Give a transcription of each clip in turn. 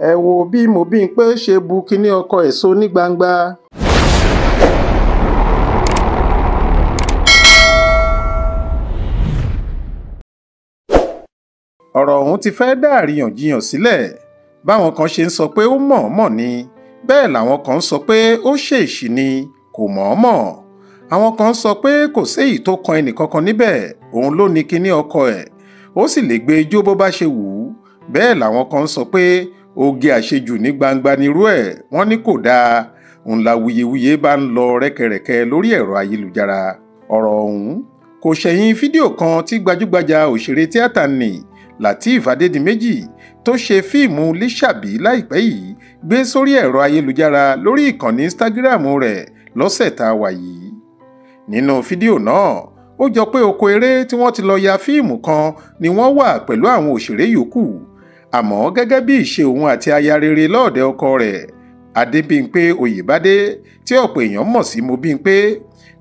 Ẹ wo bí Mobímpé ṣe bu kinní ọkọ ẹ̀ so ní gbangba. Ọ̀rọ̀ ọ̀hún ti fẹ́ dá àríyànjiyàn sílẹ̀. Báwọn kan ṣe ń sọ pé ó mọ̀ọ́mọ̀ ni, bẹ́ẹ̀ làwọn kan ń sọ pé ó ṣèèṣì ni, kò mọ̀ọ́mọ̀. Àwọn kan ń sọ pé kò séyìí tó kan ẹnìkankan níbẹ̀, òun ló ní kinní ọkọ ẹ̀, ó sì lè gbé ijó bó bá ṣe wù ú. Bẹ́ẹ̀ làwọn kan ń sọ pé oge àṣejù ní gbangba nirú ẹ̀, wọ́n ní kò dáa. Ńlá wuyewuye bá ń lọ rẹ́kẹrẹ̀kẹ lórí ẹ̀rọ ayélujára. Ọ̀rọ̀ ọ̀hún kò ṣẹ̀yìn fídíò kan tí gbajúgbajà òṣèré tíátà nì Lateef Adédìméjì tó ṣe fíìmù Lísàbí láìpẹ́ yìí gbé sórí ẹ̀rọ ayélujára lórí ìkànnì Instagram rẹ̀ lọ́sẹ̀ tá a wà yìí. Nínú fídíò náà, ó jọ pé oko eré tí wọ́n ti lọ ya fíìmù kan ni wọ́n wà pẹ̀lú àwọn òṣèré yòókù. Àmọ́ gẹ́gẹ́ bí ìṣe òun àti aya rere lọ́ọ̀dẹ ọkọ rẹ̀, Adébímpé Oyèbádé tí ọ̀pọ̀ èèyàn mọ̀ sí Mobímpé,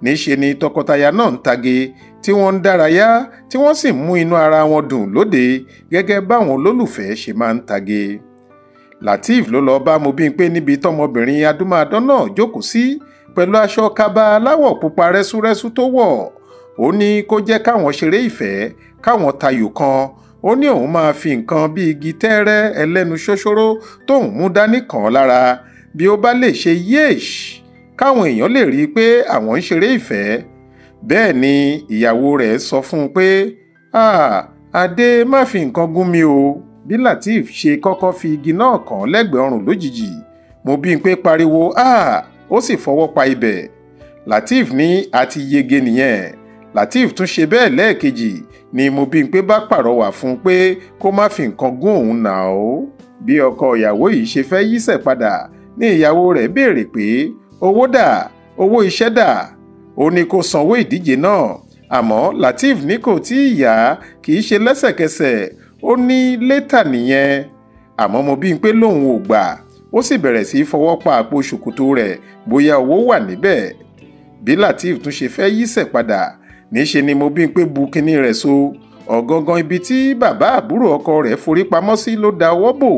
níṣe ni tọkọtaya náà ń tage tí wọ́n ń dárayá tí wọ́n sì ń mú inú ara wọn dùn lóde gẹ́gẹ́ báwọn olólùfẹ́ ṣe máa ń tage. Lateef ló lọ bá Mobímpé níbi tọmọbìnrin adúmáadán náà jókòó sí pẹ̀lú aṣọ kaba aláwọ̀ pupa rẹ́súrẹ́sú tó wọ̀. Ó ní kó jẹ́ káwọn ṣeré ìfẹ́, káwọn tayò kan. Ó ní òun máa fi nǹkan bí igi tẹ́ẹ́rẹ́ ẹlẹ́nu ṣóṣóró tóun mú dání kàn án lára bí ó bá lè ṣe yéèṣ, káwọn èèyàn lè rí i pé àwọn ń ṣeré ìfẹ́. Bẹ́ẹ̀ ni ìyàwó rẹ̀ sọ fún un pé, Adé, má fi nǹkan gún mi o. Bí Lateef ṣe kọ́kọ́ fi igi náà kàn án lẹ́gbẹ̀ẹ́ ọrùn lójijì, Mobímpé pariwo ó sì fọwọ́ pa ibẹ̀. Lateef ní àti yege nìyẹn. Lateef tún ṣe bẹ́ẹ̀ lẹ́ẹ̀kejì ni Mobímpé bá pàrọwà fún un pé kó má fi nǹkan gún òun nà ó. Bí ọkọ ìyàwó yìí ṣe fẹ́ yísẹ̀ padà ní ìyàwó rẹ̀ béèrè pé owó dà, owó iṣẹ́ dà. Ó ní kó sanwó ìdíje náà. Àmọ́ Lateef ní kò tí ì yá, kì í ṣe lẹ́sẹ̀kẹsẹ̀, ó ní létà nìyẹn. Àmọ́ Mobímpé lòun ò gbà, ó sì bẹ̀rẹ̀ sí í fọwọ́ pa àpò ṣòkòtò rẹ̀ bóyá owó wà níbẹ̀. Bí Lateef tún ṣe fẹ́ yísẹ̀ padà, níṣe ni Mobímpé bu kinní rẹ̀ so. Ọ̀gangan ibi tí bàbá àbúrò ọkọ rẹ̀ forí pamọ́ sí ló da ọwọ́ bò.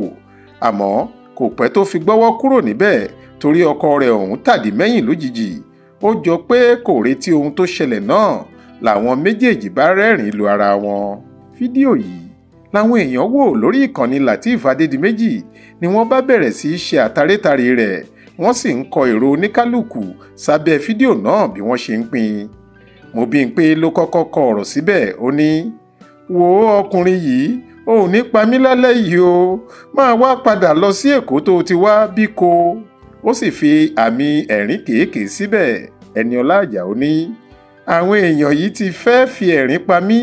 Àmọ́ kò pẹ́ tó fi gbọ́wọ́ kúrò níbẹ̀ torí ọkọ rẹ̀ ọ̀hún tàdí mẹ́yìn lójijì. Ó jọ pé kò retí ohun tó ṣẹlẹ̀ náà làwọn méjèèjì bá rẹ́rìn-ín lu ara wọn. Fídíò yìí làwọn èèyàn wò lórí ìkànnì Lateef Adédìméjì ni wọ́n bá bẹ̀rẹ̀ sí í ṣe àtàrétàrí rẹ̀, wọ́n sì ń kọ èrò oníkálukú sábẹ́ fídíò náà bí wọ́n ṣe ń pín in. Mobímpé ló kọ́kọ́ kọ ọ̀rọ̀ síbẹ̀, ó ní, wo ọkùnrin yìí, ò ní pa mí lálẹ́ yìí o, máa wá padà lọ sí Èkó tó ti wá bí ko. Ó sì fi àmì ẹ̀rín kéékèé síbẹ̀. Ẹniọlá Àjàó ní, àwọn èèyàn yìí ti fẹ́ fi ẹ̀rín pa mí,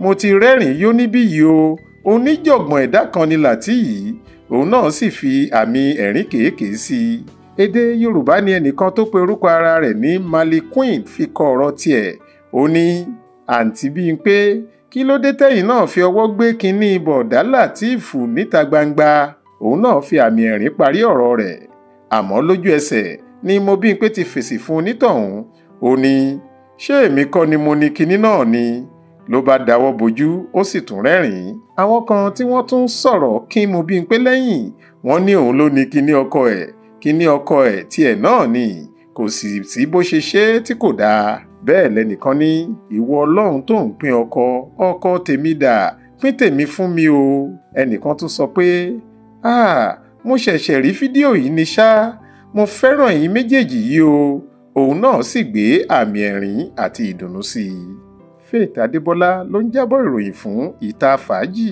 mo ti rẹ́rìn yó níbí yìí o, oníjọ̀gbọ̀n ẹ̀dá kan ni Làtí yìí. Òun náà sì fi àmì ẹ̀rín kéékèé sí i. Èdè Yorùbá ni ẹnìkan tó pe orúkọ ara rẹ̀ ní Mali Queen fi kọ ọ̀rọ̀ tiẹ̀. Ó ní, àǹtí Bímpé, kí ló dé tẹ́yìn náà fi ọwọ́ gbé kinní bọ̀dá Lateef níta gbangba? Òun náà fi àmì ẹ̀rín parí ọ̀rọ̀ rẹ̀. Àmọ́ lójú ẹsẹ̀ ni Mobímpé ti fèsì fún onítọ̀hún. Ó ní, ṣé èmi kọ́ ni mo ní kinní náà ni? Ló bá dáwọ́ bojú, ó sì tún rẹ́rìn-ín. Àwọn kan tí wọ́n tún sọ̀rọ̀ kí Mobímpé lẹ́yìn, wọ́n ní òun ló ní kinní ọkọ ẹ̀, kinní ọkọ ẹ̀ tiẹ̀ náà ni, kò sì sí bó ṣe ṣe tí kò dáa. Bẹ́ẹ̀ lẹ́nìkan ní, ìwọ Ọlọ́run tó ń pín ọkọ, ọkọ tèmi dà, pín tèmi fún mi o. Ẹnìkan tún sọ pé, mo ṣẹ̀ṣẹ̀ rí fídíò yìí ni ṣá, mo fẹ́ràn ẹ̀yin méjèèjì yìí o. Òun náà sì gbé àmì ẹ̀rín àti ìdùnnú sí i. Faith Adébọlá ló ń jábọ̀ ìròyìn fún Ìta Fàájì.